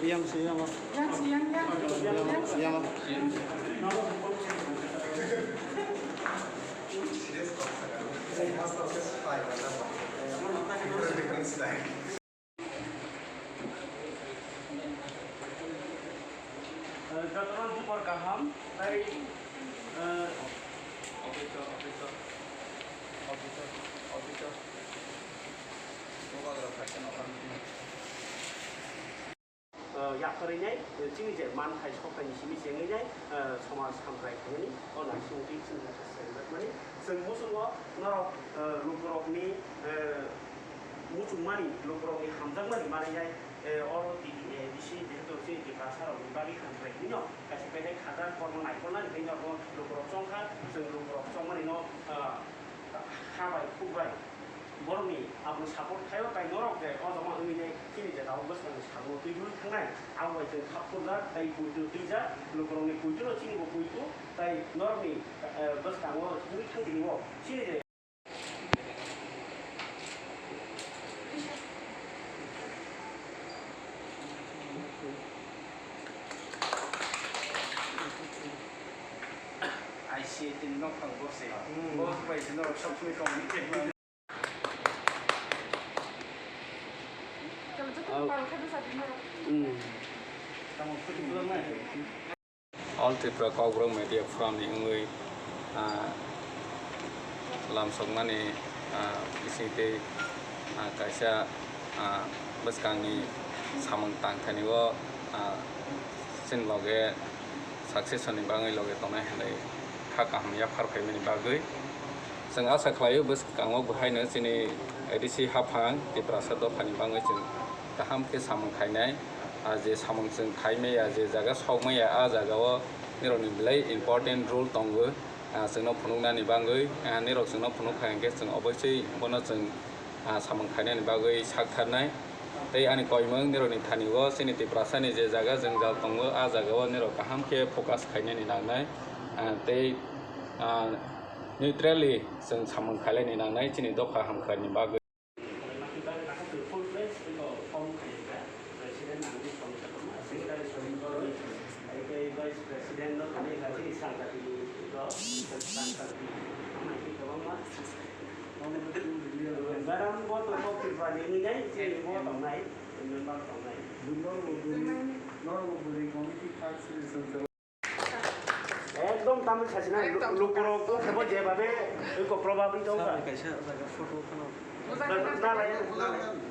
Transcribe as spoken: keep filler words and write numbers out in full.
Yang si yang. Yang si yang yang. Yang yang. Jotono dupor kaham, tai, eh, officer, officer, officer, officer. Eh, yakarwi nai, eh, chini je manthai sokthai ni simi chengwi nai, eh, somaj hamkrai khainani, o naisingtwi chini je selengjakmani. Chwng muchungo norok, eh, lukurokni, eh, muchungmani, lukurokni hamjakmani manwi nai, eh, oro T V, A D C, jehetu chini Tiprasa rokni bagwi hamkrai hwnwi no, kaisa kaisa khajak kormo naikolnani bagwi norokno lukurok chongkha, chwng lukurok chongmani no, ah, ha bai, khuk bai, borokni aboni support khaio, tai norok je o jama wngwi nai chini je tabuk bwskangni samungo twi rwui thangnai, abo bai chwng khap khurjak, tai puitu twijak, lukurokni puitu no chini bo puitu, tai norokni, eh, bwskango wngwi thang tini o chini je I C A tini nok thang boss se. Hmm. Boss bai se norok sab sumui tong ni khe. Hmm. Tamo khuti bulang nai. All Tripura Kokborok Media Forum ni wngwi, ah, lamsokmani, ah, bisingtwi, ah, kaisa, ah, bwskangni samung tangthani o, ah, chini loge succession ni bagwi loge tongnai hinwi kha kaham yaphar phaimani bagwi. Chwng asa khlaio bwskango bo haino chini A D C haphang Tiprasa dophani bagwi chwng kaham khe samung khainai. Ah, je samung chwng khai maya, je jaga sok maya, ah jaga o nirokni belai important role tongo. Ah, chwngno phunuknani bagwi, ah, nirok chwngno phunuk kha hinkhe chwng obosui bono chwng, ah, samung khainani bagwi sak tharnai. Tei ani koimwng nirokni thani o chini Tiprasani je jaga jwngjal tongo, ah jaga o nirok kaham khe focus khainani nangnai. Ah, tei, ah, neutrally chwng samung khailaini nangnai chini dopha hamkharni bagwi. Madam, bo to kok Tripura ni wngwi nai, chini bo tongnai, member tongnai. Ekdom tamni sachina lukurok bo khebo jebabe eko probably tongkha. Kaisa jaga photo kheno. Na, na, na, na.